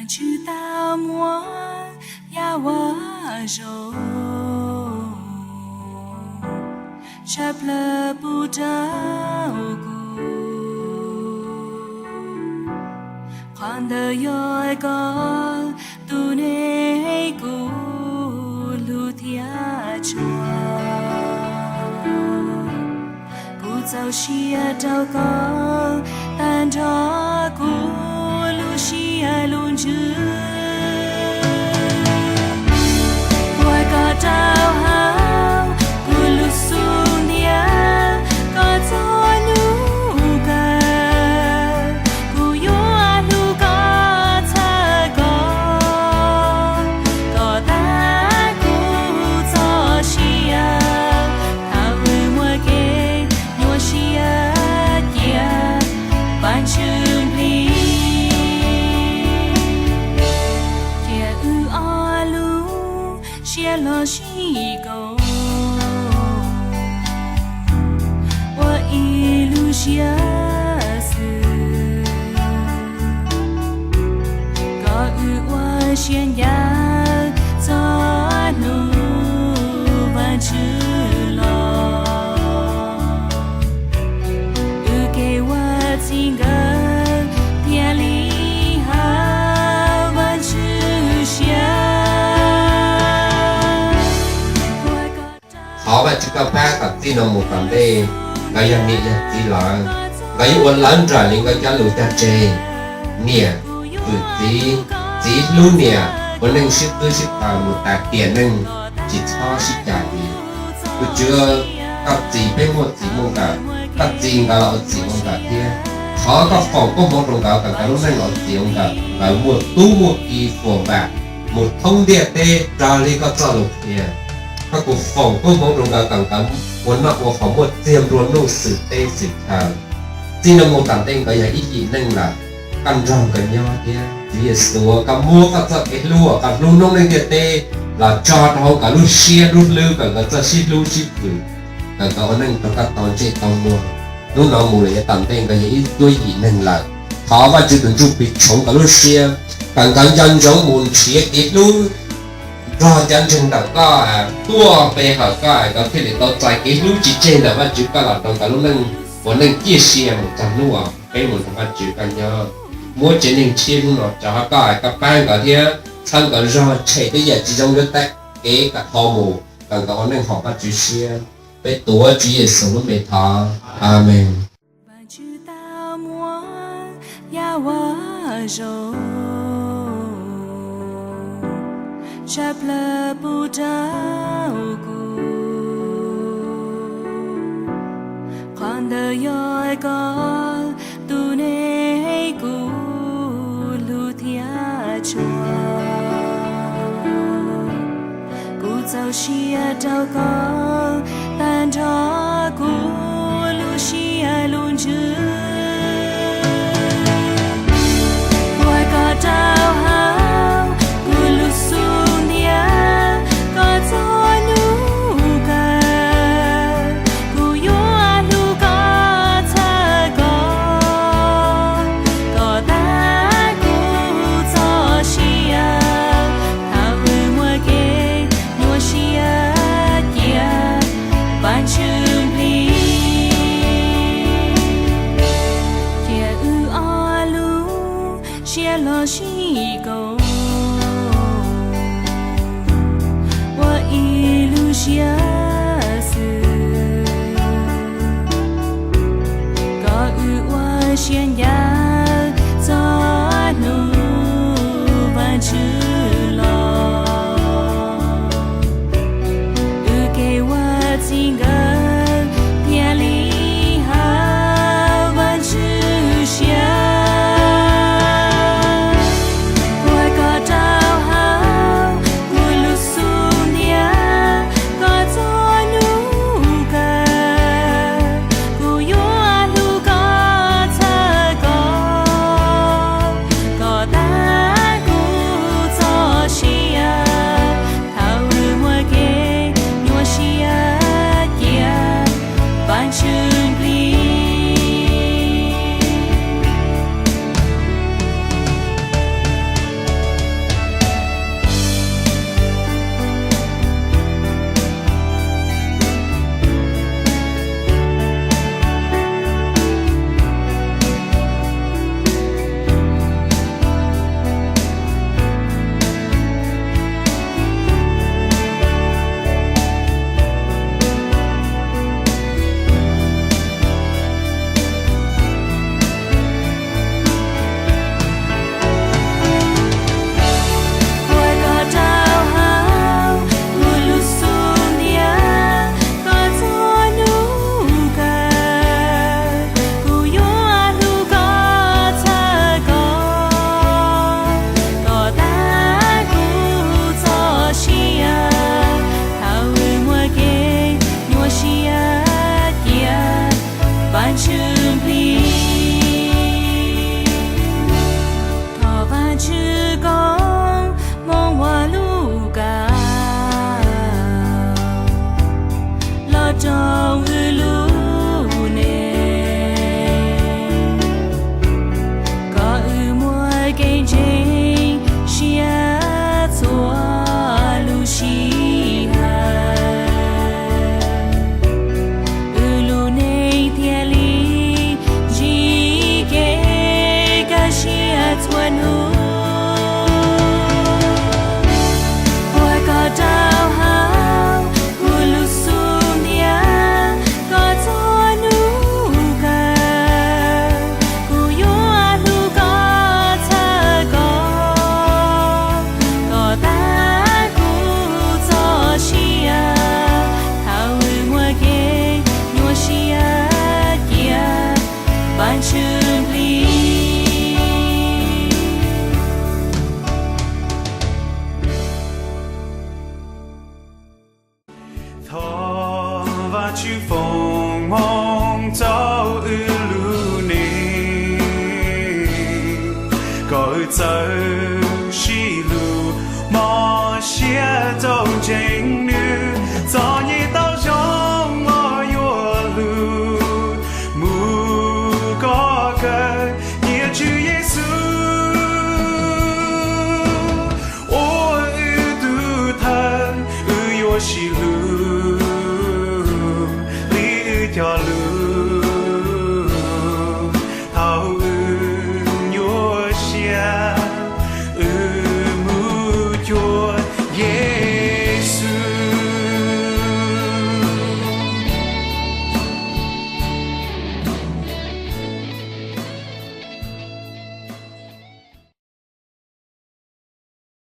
Tswv tau muab yaj ua zoo tshaj plaws pub rau kuv. Qhov ntawd yog koj tus neeg kuv hlub thiab tshua. Kuv txaus siab rau koj tag nrho kuv lub siab lub ntsws. Ua koj rau hauv kuv lub xub ntiag, koj txoj hlub kawg. Kuv yuav hlub koj txhawj koj, koj tag kuv txoj sia. Thaum wb muaj kev nyuaj siab cia Vajtswv nplij, cia wb ob lub siab los sib koom ua ib lub siab xwb. Kom wb ua siab ncav txog hnub Vajtswv los, wb kev ua txij nkawm thiaj li hauv Vajtswv siab. Thov Vajtswv koj pab kom txij no mus tom ntej, nkawd yog niam yog txiv lawm, nkawd yuav ua lawv nraim li nkawd cov lus cog tseg. Niam hwm txiv, txiv hlub niam, ua neej sib qwb sib taws mus tas tiam neej, tsis txhob sib cam li. Tus Tswv, koj txis peb muaj txim muaj nkawm, koj txis nkawd los ua txim ua nkawm thiab. Thov koj foom koob hmoov rau nkawd kom nkawd lub neej los ua txim ua nkawm, nkawd muaj tub muaj ki fuam vam mus thoob ntiaj teb raws li koj txoj lus qhia. Koj kuj foom koob hmoov rau nkawd kom nkawd ua noj ua haus muaj txiag nplua nuj xwm teb xwm chaw. Txij no mus tom ntej nkawd yog ib yim neeg lawm, koj nrog nkawd nyob thiab. Tswv Yexus, koj muab koj txoj kev hlub uas koj hlub noob neej ntiaj teb los tso rau hauv nkawd lub siab lub hlwb kom nkawd txawj sib hlub sib hwm, kom nkawd ua neej rau koj tau ntsej tau muag. Hnub no mus lawm yav tom ntej nkawd yog ib cuab yim neeg lawm. Thov Vajtswv tus Ntsuj Plig tshoov nkawd lub siab, kom nkawd nco ntsoov mus nrhiav kev hlub nrog cov ntseeg ntawm koj tuaj pe hawm koj, nkawd thiaj li tau txais kev hlub tsis tseg ntawm Vajtswv koj los rau nkawd lub neej ua neej ciaj sia mus txog hnub uas peb mus nrog Vajtswv koj nyob. Muab tsev neeg tshiab hnub no tso rau koj, koj pab nkawd thiab txhawb nkawd zog, tshem tej yam tsis zoo lub tab kev kom dhau mus, kom nkawd ua neej haum Vajtswv siab. Peb tuav Tswv Yexus lub npe thov, Amees. Vajtswv tau muab yaj ua zoo tshaj plaws pub rau kuv. Qhov ntawd yog koj tus neeg kuv hlub thiab tshua. Kuv txaus siab rau koj tag nrho kuv lub siab lub ntsws. Ua koj rau hauv kuv lub xub ntiag, koj txoj hlub kawg. Kuv yuav hlub koj txhawj koj, koj tag kuv txoj sia. Thaum wb muaj kev nyuaj siab cia Vajtswv nplij, cia wb ob lub siab los sib koom ua ib lub siab xwb, kom wb ua siab ncav txog hnub Vajtswv los. Wb kev ua txij nkawm thiaj li hauv Vajtswv siab. Ua koj rau hauv kuv lub xub ntiag, koj txoj hlub kawg. Kuv yuav hlub koj txhawj koj, Koj txawj sib hlub, mob siab txaus ntseeg.